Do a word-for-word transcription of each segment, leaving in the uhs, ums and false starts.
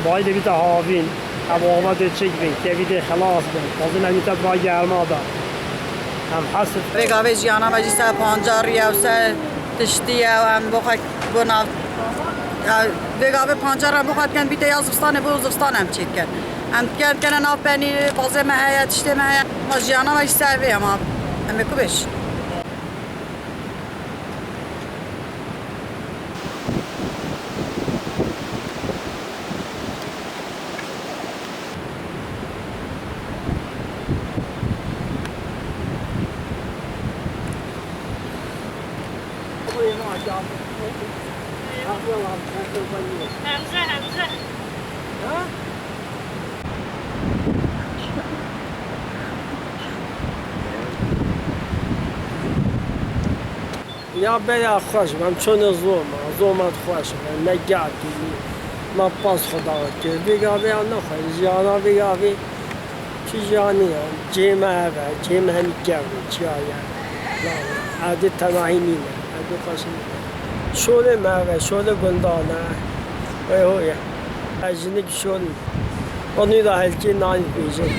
Sibahî dê bîte havîn, ev ava dê çêk bin, kevî dê xelas bin. Xwazin em bîte ba germa da. Em hesir. Vê gavê jiyana me jî ser pancar ye û ser tiştî ye û em bo xwe bo nav, ya, vê gavê pancar em bo xwe dikin bîte ya zivistanê bo zivistan em çê dikin. Em dikin dikene nav penîrê, bazê me heye, tiştê me heye. Ma jiyana me jî ser vê ye ma. Em ê ku bêjin? Hemze, Hemze. Ya beya xweş be, em çûne zoma, zoma xweş be, ne gel tu, me pas Xweda kir. Vê gavê ya ne xweş, jiyana vê gavê çi jiyanî ya, cihê me ev e, cihê me hemî kevn e, çiya ye. Erdê tenahî nîne, erdê xweş nîne. Şolê me ev e, şolê gundan e. Wê ho ye. Ez jinik şol, onî da helkê nanî pêjin.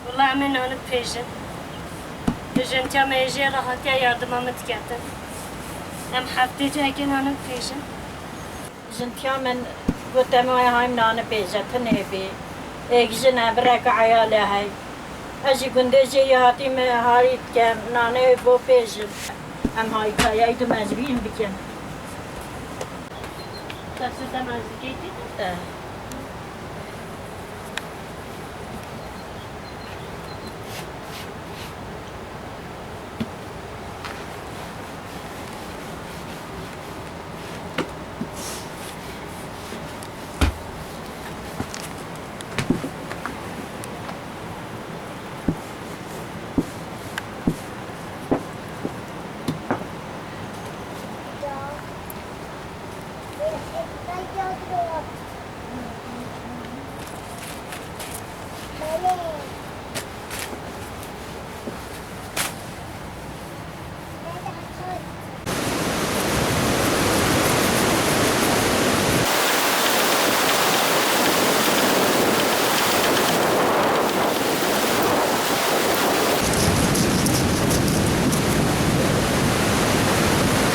Wela em ê nanik pêjin. Li jintiya me yê jê re hatiye yardima min diketin. Em heftê cihekê nanik pêjin. Jintiya min gote min, "Hay nane bêje, tu nêbî. Êk jin e, birek eyalê hey." Ez jî gundê jê yê hatî min hayî dikem, nane bo pêjim. Em hayî kayayî tu mecbî in bikin. Te çi te mecbî kê kî? Eh.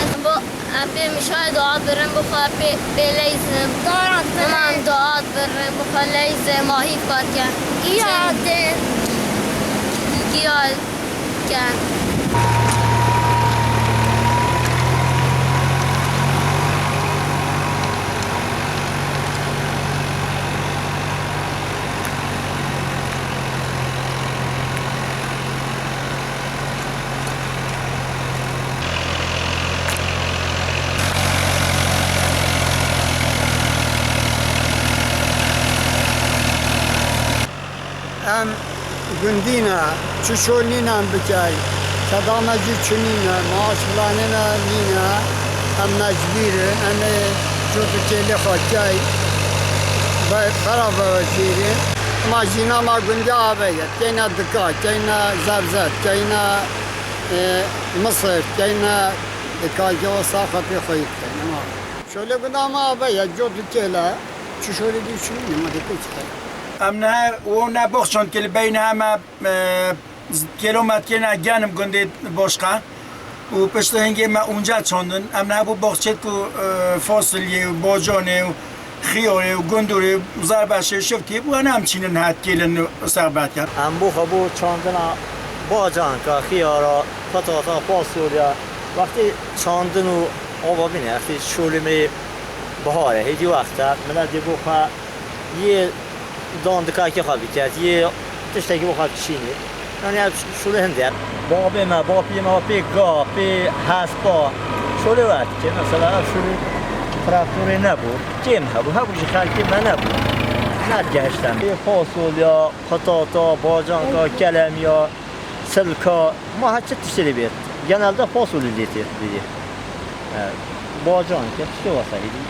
Em bo, em pê mişayê dua birin, bo xwe pê, pê leyzin. Dua birin. Em dua birin, bo xwe leyzin, ma hîv katiye. Giya de. Giya ken. Em gundî ne, çi şol nîne em bikey. Keda me jî çi nîne, maaş filanê ne nîne. Em mecbûr in, em ê cot û kêlê xwe key. Be-, xera vewecîrîn. Ma jîna ma gundî ave ye. Keyne dika, keyne zerzet, keyne, e, misir, keyne dika, ke wesa xwe pê xweyî bikeyne. Ma şolê gunda ma ave ye, cot û kêle. Çi şolê dî çi nîne, ma dê kê çi. Em niha wo ne boxçand kê li beyne heme, e, kilometrê ne genim gundê Boşka. Û piştî hingê me unca çandin. Em niha bo boxçêt ku, e, fasulyê û bocanê û xiyarê û gundurê û zerbeşê şiftî bû, em çînin het kêlin û serbet ken. Em bo xwe bo çandina bacanka, xiyara, patata, fasulya, wextê çandin û ava bîne, wextê şolê mirê bihar e, hêdî wext e, milet dê bo xwe yê dan dikayekê xwe biket, yê tiştekî bo xwe bişînê. Yani ev şolê hinde. Babê me, bapiyê me pê ga, pê hespa şolê werdikir. Mesela ev şolê traktorê nebû, kêm hebû, hebû ji xelkê me nebû. Nedgehiştem. Pê fasolya, patata, bacanka, kelemiya, silka, ma her çi tiştê lê bêt. Genelde fasolî lê tê bidî. E, bacanke, tiştê wasa hêdî.